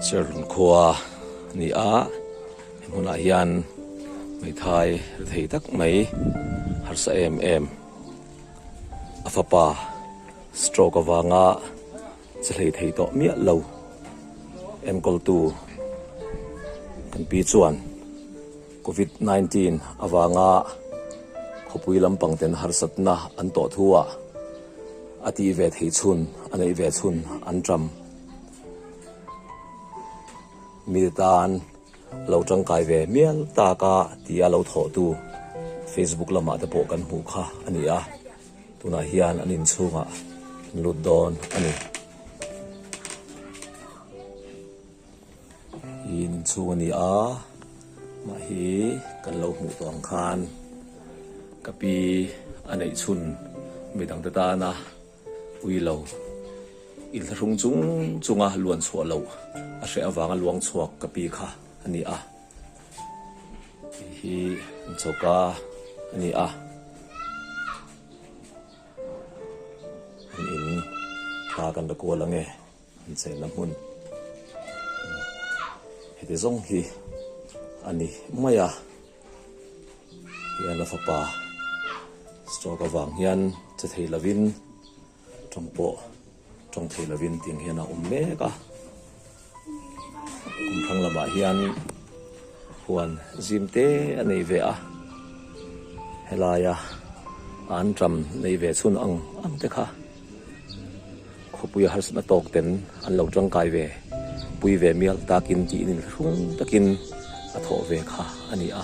Serhlun khua a ni a, he hmunah hian hmeithai ri thei tak mai harsa em em a fapa stroke avanga che hlei thei tawh miah lo enkawltu kan pi chuan Covid 19 avanga khawpui lampang ten harsatna an tawh thu ah a tih ve theih chhun a neih ve chhun an ṭam. Mi tan a lo tangkai ve mial tak a tia lo thawhtu Facebook lamah te pawh kan hmuh kha a ni a, tunah hian an inchhungah an lut dawn a ni. Hi an inchhung a ni a, mah hi kan lo hmuh tawh ang khan ka pi a neih chhun midangte tana Ui lo. Inthlahrung chung chunga luan chhuah loh a hreh avanga luang chhuak ka pi kha a ni a. Hei hi an choka a ni a. An in thla kan la kual ange an chenna hmun. Heti zawng hi a ni mai a. Hian a fapa stroke avang hian che thei lovin tawng pawh tawng thei lovin tiang hian a awm mek a kum thlang lamah hian huan zim te a nei ve a helaia an ṭam nei ve chhun ang ang te kha. Khawpuia harsatna tawk ten an lo tangkai ve pui ve mial takin tiin inthlahrung takin a thawh ve kha a ni a.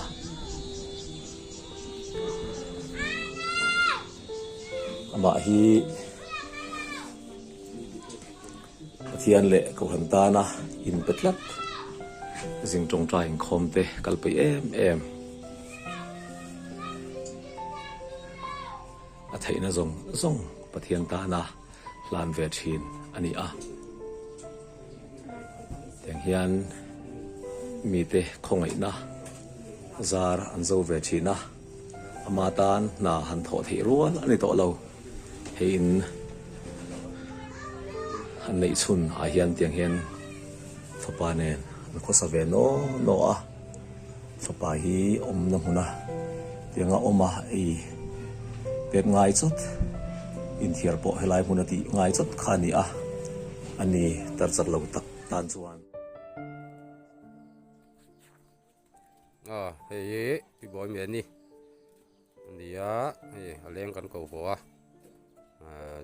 Amah hi Pathian leh Kohhran tana inpe tlat zing tawngtai inkhawm te kalpui em em. A theihna zawng zawng Pathian tana hlan ve thin a ni a. Tiang hian mite khawngaihna zar an zo ve thin a, ama tan hna han thawh theih rual a ni tawh lo. Hei in an neih chhun ah hian tiang hian fapa nen an khawsa ve naw naw a. Fapa hi awmna hmuna tianga awm a ei pek ngai chawt, inthiar pawh helai hmuna tih ngai chawt kha a ni a, a ni tar chak lo tak tan chuan. Aw hei hi pi bawi mai a ni a ni a hei a leng kan ko haw a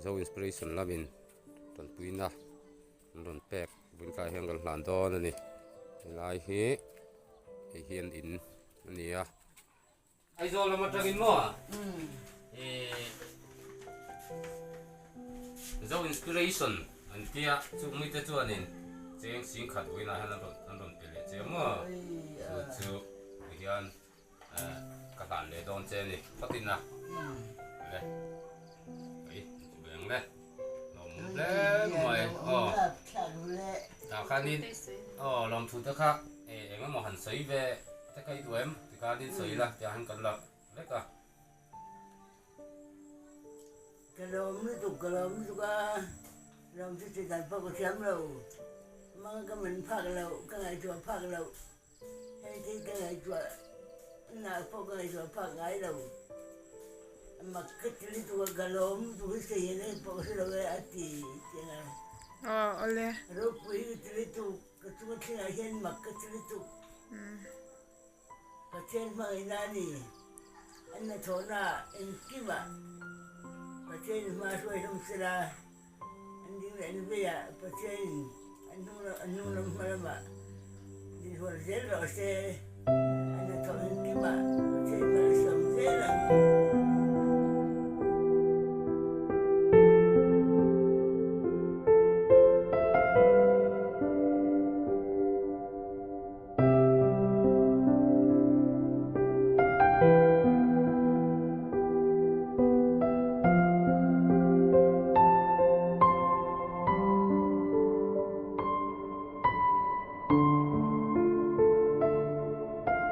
zo inspiration lamin tanpuina an rawn pek bunkah hian kan hlan dawn a ni helai hi hei hi an in a ni a. Aizawl lam atangin maw ih Zo Inspiration an tia chung mite chuanin cheng singkhat vawiinah hian an rawn an rawn pe leh che maw chu chu hian ka hlan leh dawn che a ni phawtin a le ei chu beng le lawm hle mai aw tah khanin aw lawmthu te kha eng emaw han sawi ve te ka i duh em tikhanin sawi la tiah hian kan la vek a. Ka lawm lutuk ka lawm lutuk a lawmthu che dan pawh ka thiam lo mang ka man phak loh ka ngaihtuah phak loh. Hei thil ka ngaihtuah nak pawh ka ngaihtuah phak ngai lo. Mak ka ti lutuk a, ka lawm lutuk hi sei hian eng pawh ka hre lo e a ti chiang a. Aw awle. Ropui ka ti lutuk, ka chunga thlengah hian mak ka ti lutuk. Pathian hmangaihna a ni, an hnathawhna engkimah Pathianin hma hruai hlawm sela, An ding leh an veiah Pathianin an hnung lam hma lamah din hual zel rawh se. An hnathawh engkimah Pathian hmel a sawm zel ang.